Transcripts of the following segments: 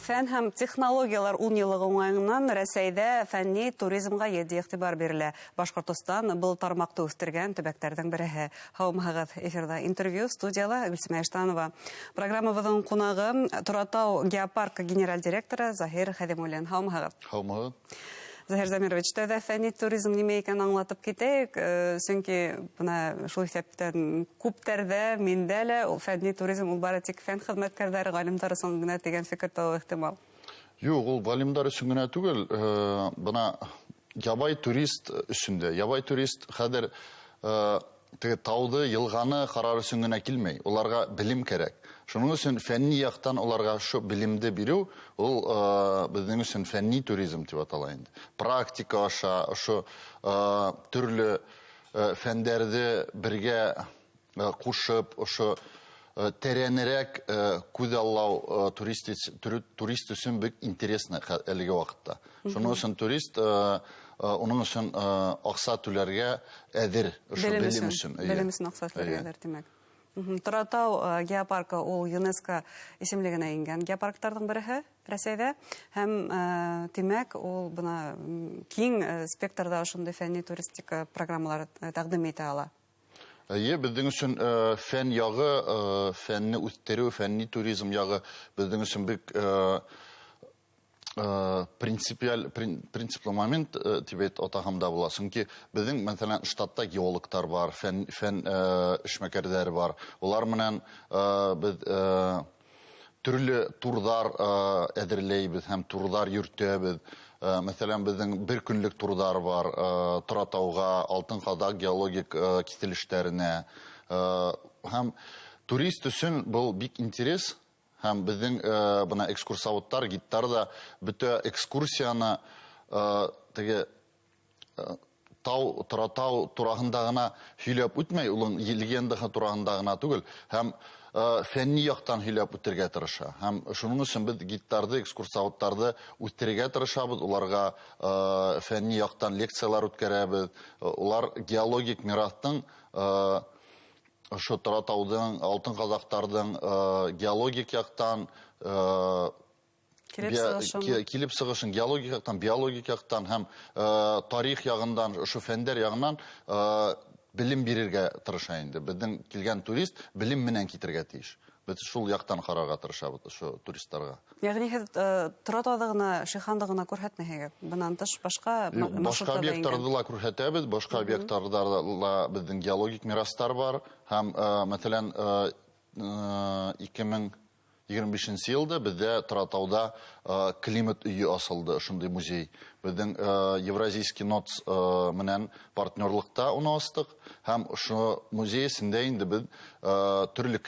Фән һәм технологиялар 10 йыллығы уңайынан Рәсәйҙә фәнни туризмға етди иғтибар бирелә. Башҡортостан был тармаҡты үҫтергән төбәктәрҙең береһе. Һаумыһығыҙ, эфирҙа интервью, студияла Гөлсимә Иштанова. Программабыҙҙың ҡунағы Торатау геопаркы генераль директоры Заһир Хәҙимуллин. Һаумыһығыҙ. Һаумыһығыҙ. Заһир Замирович, тәүҙә фәнни туризм нимә икәнен аңлатып китәйек, сөнки бына шул иҫәптән күптәрҙә, миндә лә ул фәнни туризм ул бары тик фән хеҙмәткәрҙәре, ғалимдар өсөн генә тигән фекер тыуыуы ихтимал. Юҡ, ул ғалимдар өсөн генә түгел, бына ябай турист өсөн дә. Ябай турист хәҙер теге тауҙы, йылғаны ҡарар өсөн генә килмәй, уларға белем кәрәк. Шуның өсөн фәнни яҡтан уларға ошо белемде биреү, ул беҙҙең өсөн фәнни туризм тип атала инде. Практика аша ошо төрлө фәндәрҙе бергә ҡушып, ошо тәрәнерәк күҙ аллау турист өсөн бик интересно әлеге ваҡытта. Шуның өсөн турист уның өсөн аҡса түләргә әҙер, ошо белем өсөн. Белем өсөн аҡса түләргә әҙер, тимәк. Торатау геопаркы ул ЮНЕСКО исемлегенә ингән геопарктарҙың береһе Рәсәйҙә, һәм тимәк ул бына киң спектрҙа ошондай фәнни туристика программалары тәҡдим итә ала. Эйе, беҙҙең өсөн фән яғы, фәнне үҫтереү, фәнни туризм яғы беҙҙең өсөн бик принципиаль, принциплы момент тип әйт атаһам да була. Сөнки беҙҙең, мәҫәлән, штатта геологтар бар, фән эшмәкәрҙәре бар. Улар менән беҙ төрлө турҙар әҙерләйбеҙ һәм турҙар йөрөтәбеҙ. Мәҫәлән, беҙҙең бер көнлөк турҙар бар, Торатауға, Алтын Ҡаҙаҡ геологик киҫелештәренә. Һәм турист өсөн был бик интерес. Һәм беҙҙең бына экскурсоводтар, гидтар да бөтә экскурсияны теге тау, Торатау тураһында ғына һөйләп үтмәй, уның легендаһы тураһында ғына түгел, һәм фәнни яҡтан һөйләп үтергә тырыша. Һәм шуның өсөн беҙ гидтарҙы, экскурсоводтарҙы үҫтерергә тырышабыҙ, уларға фәнни яҡтан лекциялар үткәрәбеҙ. Улар геологик мираҫтың, ошо Торатауҙың, Алтын Ҡаҙаҡтарҙың геологик яҡтан, Килеп сығышын. Килеп сығышын, геологик яҡтан, биологик яҡтан һәм тарих яғынан, ошо фәндәр яғынан белем бирергә тырыша инде. Беҙҙең килгән турист белем менән китергә тейеш. Беҙ шул яҡтан ҡарарға тырышабыҙ ошо туристарға. Йәғни һеҙ Торатауҙы ғына, Шиханды ғына күрһәтмәйһегеҙ? Бынан тыш башҡа Юҡ, башҡа маршруттар да объекттарҙы ингән. ла күрһәтәбеҙ, башҡа объекттарҙа ла беҙҙең геологик мирастар бар. Һәм мәҫәлән, 2025 йылда беҙҙә Торатауҙа климат өйө асылды, ошондай музей. Беҙҙең Евразийский НОЦ менән партнерлыҡта уны астыҡ. Һәм ошо музей эсендә инде беҙ төрлө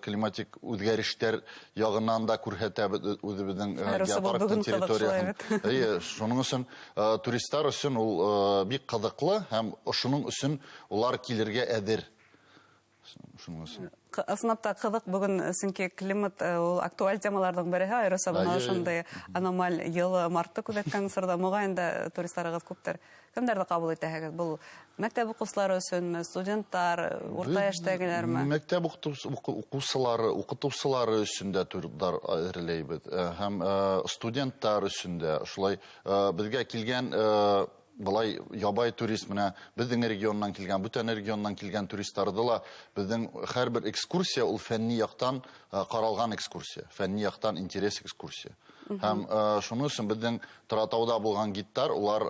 климатик үҙгәрештәр яғынан да күрһәтәбеҙ үҙебеҙҙең Айырыуса был геопарктың бөгөн ҡыҙыҡ шулай территорияһын. бит. Эйе, шуның өсөн туристар өсөн ул бик ҡыҙыҡлы һәм ошоноң өсөн улар килергә әҙер. Шуның өсөн. Ысынлап та ҡыҙыҡ бөгөн, сөнки климат ул актуаль темаларҙың береһе, айырыуса бына ошондай аномаль йылы мартты күҙәткән осорҙа моғайын да туристарығыҙ күптер. Кемдәрҙе ҡабул итәһегеҙ? Был мәктәп уҡыусылары өсөнмө, студенттар, урта Беҙ йәштәгеләрме? Мәктәп уҡытыусылары өсөн дә турҙар әҙерләйбеҙ. Һәм студенттар өсөн дә. Шулай беҙгә килгән былай ябай турист менә беҙҙең регионнан килгән, бүтән регионнан килгән туристарҙы ла беҙҙең һәр бер экскурсия ул фәнни яҡтан ҡаралған экскурсия, фәнни яҡтан интерес экскурсия. Һәм шуның өсөн беҙҙең Торатауҙа булған гидтар, улар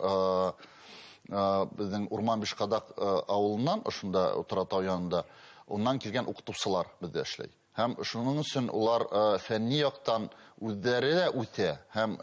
беҙҙең Урман Бишҡаҙаҡ ауылынан, ошонда Торатау янында, унан килгән уҡытыусылар беҙҙә эшләй. Һәм шуның өсөн улар фәнни яҡтан үҙҙәре лә үҫә һәм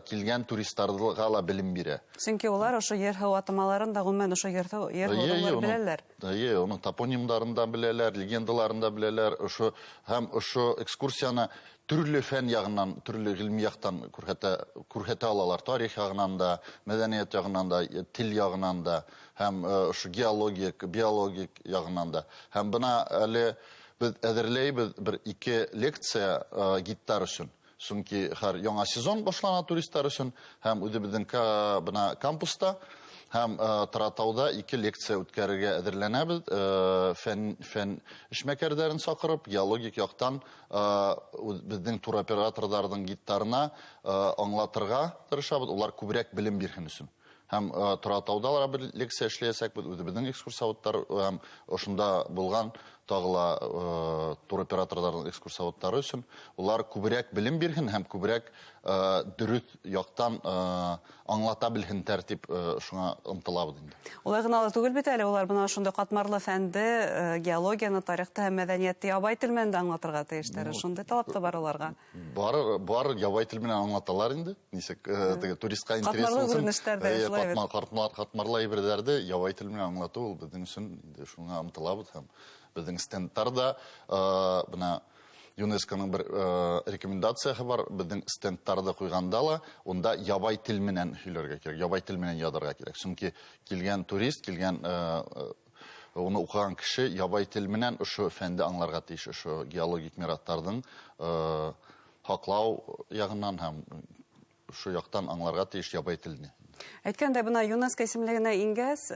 килгән туристарға ла белем бирә. Сөнки улар ошо ер-һыу атамаларын да, ғөмүмән, ошо ер-һыу улар беләләр. Эйе, уның топонимдарын да беләләр, легендаларын да беләләр. Ошо, һәм ошо экскурсияны төрлө фән яғынан, төрлө ғилми яҡтан күрһәтә алалар. Тарих яғынан да, мәҙәниәт яғынан да, тел яғынан да, һәм ошо геологик, биологик яғынан да. Һәм бына әле беҙ әҙерләйбеҙ бер ике лекция гидтар өсөн. Сөнки һәр яңа сезон башлана туристлар өсөн, һәм үҙебеҙҙең бына кампуста һәм Торатауда 2 лекция үткәрергә әҙерләнәбеҙ. Фән эшмәкәрҙәрен саҡырып, геологик яҡтан беҙҙең туроператорҙарҙың гидтарына аңлатырға тырышабыҙ, улар күберәк белем бирһен өсөн. Һәм Торатауда ла бер лекция эшләйәсәкбеҙ, үҙебеҙҙең экскурсоводтар һәм ошонда булған тағы ла туроператорҙарҙың экскурсоводтары өсөн улар күберәк белем бирһен һәм күберәк дөрөҫ яҡтан аңлата белһендәр тип шуңа ынтылабыҙ инде. Улай ғына ла түгел бит әле, улар бына ошондай ҡатмарлы фәнде, геологияны, тарихты һәм мәҙәниәтте ябай тел менән дә аңлатырға тейештәр. Шундай талап та бар уларға. Бар ябай тел менән аңлаталар инде. Нисек теге туристҡа интерес Ҡатмарлы булсын. күренештәр ҙә шулай бит. Ҡатмарлы әйберҙәрҙе ябай тел менән аңлатыу ул беҙҙең өсөн инде шуңа ынтылабыҙ һәм беҙҙең стендтар да, бына ЮНЕСКОның бер рекомендацияһы бар, беҙҙең стендтарҙы ҡуйғанда ла унда ябай тел менән һөйләргә кәрәк, ябай тел менән яҙырға кәрәк. Сөнки килгән турист, уны уҡыған кеше ябай тел менән ошо фәнде аңларға тейеш, ошо геологик мираҫтарҙың һаҡлау яғынан һәм ошо яҡтан аңларға тейеш ябай телне. Әйткәндәй, бына ЮНЕСКО исемлегенә ингәс,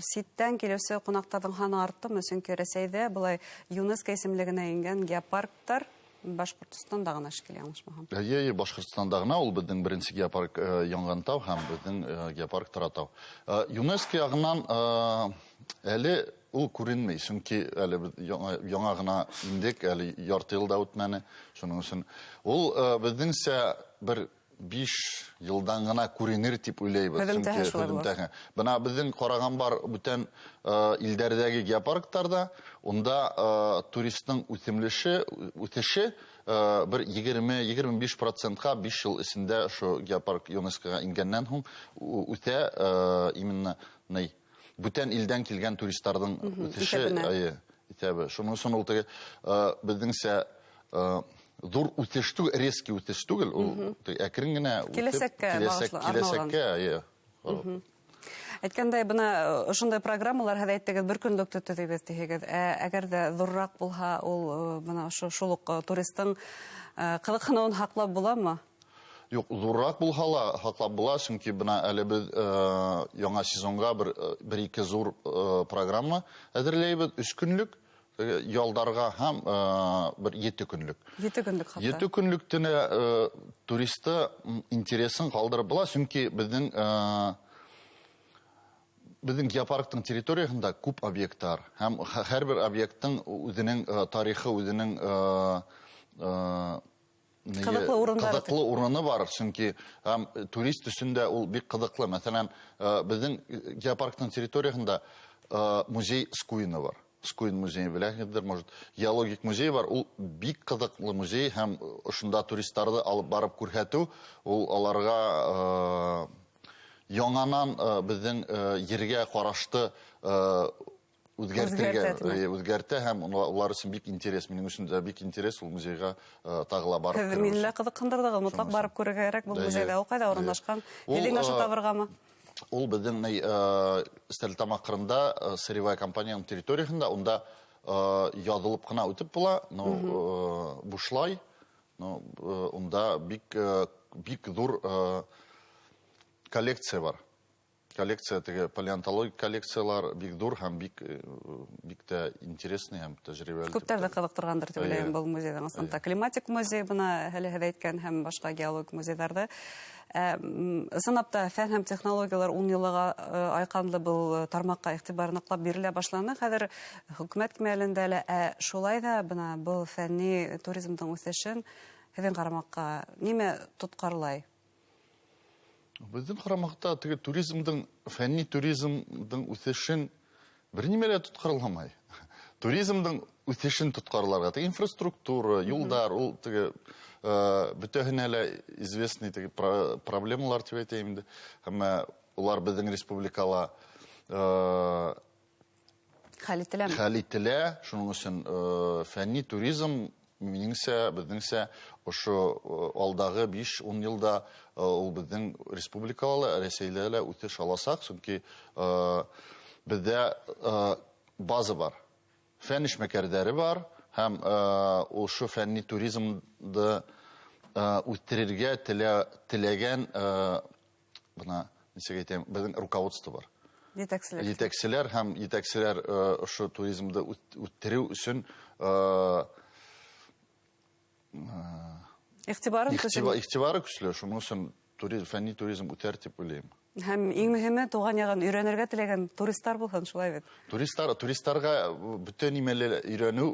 ситтән килеүсе ҡунаҡтарҙың һаны арттымы? Сөнки Рәсәйҙә былай ЮНЕСКО исемлегенә ингән геопарктар Башҡортостанда ғына шикелле, яңылышмаһам. Эйе, эйе, Башҡортостанда ғына. Ул беҙҙең беренсе геопарк Янғантау һәм беҙҙең геопарк Торатау. ЮНЕСКО яғынан әле ул күренмәй, сөнки әле беҙ яңа ғына индек, әле ярты йыл да үтмәне. Шуның өсөн ул беҙҙеңсә бер 5 йылдан ғына күренер тип уйлайбыҙ. Һөҙөмтәһе Сөнки шулай була. һөҙөмтәһе. Бына беҙҙең ҡараған бар бүтән илдәрҙәге геопарктарҙа, унда туристың үҫеше бер егерме, егерме биш процентҡа биш йыл эсендә ошо геопарк ЮНЕСКОға ингәннән һуң үҫә именно бүтән илдән килгән туристарҙың үҫеше, Иҫәбенә. әйе, иҫәбе. Шуның өсөн ул теге беҙҙеңсә ҙур үҫеш түгел, резкий үҫеш түгел, ул теге әкрен генә үҫеп, Киләсәккә бағышлы, арналған. киләсәккә, әйе. Әйткәндәй, бына ошондай программалар һеҙ әйттегеҙ, бер көнлөктө төҙөйбөҙ тиһегеҙ. Әгәр ҙә ҙурыраҡ булһа, ул бына шул уҡ туристың ҡыҙыҡһыныуын һаҡлап буламы? Юҡ, ҙурыраҡ булһа ла һаҡлап була, сөнки бына әле беҙ яңа сезонға бер ике ҙур программа әҙерләйбеҙ, 3 көнлөк ялдарға һәм бер 7 көнлөк. 7 көнлөк хатта. 7 көнлөк төнө туристы интересын ҡалдырып була, сөнки беҙҙең геопарктың территорияһында күп объекттар һәм һәр бер объекттың үҙенең тарихы, үҙенең Ҡыҙыҡлы урындары. ҡыҙыҡлы урыны бар, сөнки һәм турист өсөн дә ул бик ҡыҙыҡлы. Мәҫәлән, беҙҙең геопарктың территорияһында музей Скуина бар. Скуин музейы беләһегеҙҙер, может, геологик музей бар, ул бик ҡыҙыҡлы музей һәм ошонда туристарҙы алып барып күрһәтеү, ул аларға яңынан беҙҙең ергә ҡарашты үҙгәртергә, Үҙгәртә, тимәк. үҙгәртә һәм улар өсөн бик интерес, минең өсөн дә бик интерес ул музейға тағы ла барып Һеҙ кереү мине өсөн. лә ҡыҙыҡһындырҙығыҙ, мотлаҡ Шуның өсөн. барып күрергә кәрәк был музейҙа. Ул ҡайҙа урынлашҡан? Ул, Һеҙҙең аша табырғамы? Ул беҙҙең Стәрлетамаҡ ҡырында сырьевая компанияның территорияһында, унда яҙылып ҡына үтеп була, но, бушлай, но унда бик ҙур коллекция бар. Коллекция теге палеонтологик коллекциялар бик ҙур һәм бик тә интересный һәм тәжрибәле тип Күптәрҙе тә. ҡыҙыҡтырғандыр тип уйлайым был музейҙың асында. Климатик музей бына әле һеҙ әйткән һәм башҡа геологик музейҙарҙы. Ысынлап та фән һәм технологиялар ун йыллыға айҡанлы был тармаҡҡа иғтибар ныҡлап бирелә башланы. Хәҙер хөкүмәт кимәлендә лә, ә шулай ҙа бына был фәнни туризмдың үҫешен һеҙҙең ҡарамаҡҡа нимә тотҡарлай? Беҙҙең ҡарамаҡта теге туризмдың, фәнни туризмдың үҫешен бер нимә лә тотҡарламай. Туризмдың үҫешен тотҡарларға теге инфраструктура, юлдар, ул теге бөтәһенә лә известный теге проблемалар тип әйтәйем инде. Әммә улар беҙҙең республикала хәл ителәме? Хәл ителә. Шуның өсөн фәнни туризм минеңсә, беҙҙеңсә ошо алдағы биш-ун йылда ул беҙҙең республикала ла, Рәсәйҙә лә үҫеш аласаҡ, сөнки беҙҙә база бар, фән эшмәкәрҙәре бар һәм ошо фәнни туризмды Үҫтерергә теләгән, бына нисек әйтәм, беҙҙең руководство бар. Етәкселәр. Етәкселәр һәм етәкселәр ошо туризмды үҫтереү өсөн иғтибары көслө. Иғтибары көслө. Шуның өсөн фәнни туризм үҫәр тип уйлайым. Һәм иң мөһиме, тыуған яғын өйрәнергә теләгән туристар булһын, шулай бит? Туристарға бөтә нимәле өйрәнеү,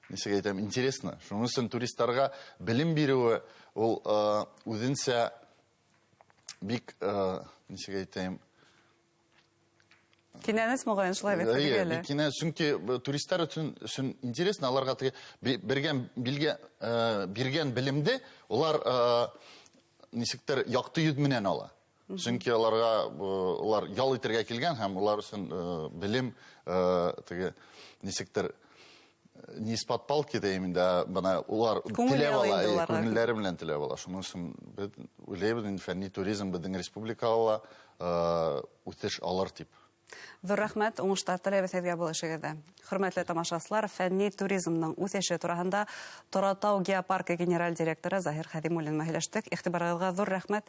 нисек әйтәм, интересно. Шуның өсөн туристарға белем биреүе ул үҙенсә бик, нисек әйтәм, кинәнес моғайын, шулай бит? Эйе, бик кинәнес, сөнки туристар өсөн интересно, аларға теге биргән белемде улар нисектер яҡты йөҙ менән ала. Сөнки улар ял итергә килгән һәм улар өсөн белем теге нисектер не из-под палки тием инде, бына улар теләп ала, күңелләре белән теләп ала. Шуның өсөн беҙ уйлайбыҙ инде, фәнни туризм беҙҙең республикала үҫеш алыр тип. Ҙур рәхмәт, уңыштар теләйбеҙ һеҙгә был эшегеҙҙә. Хөрмәтле тамашасылар, фәнни туризмдың үҫеше тураһында Торатау геопаркы генераль директоры Заһир Хәҙимуллин менән һөйләштек. Иғтибарығыҙға ҙур рәхмәт.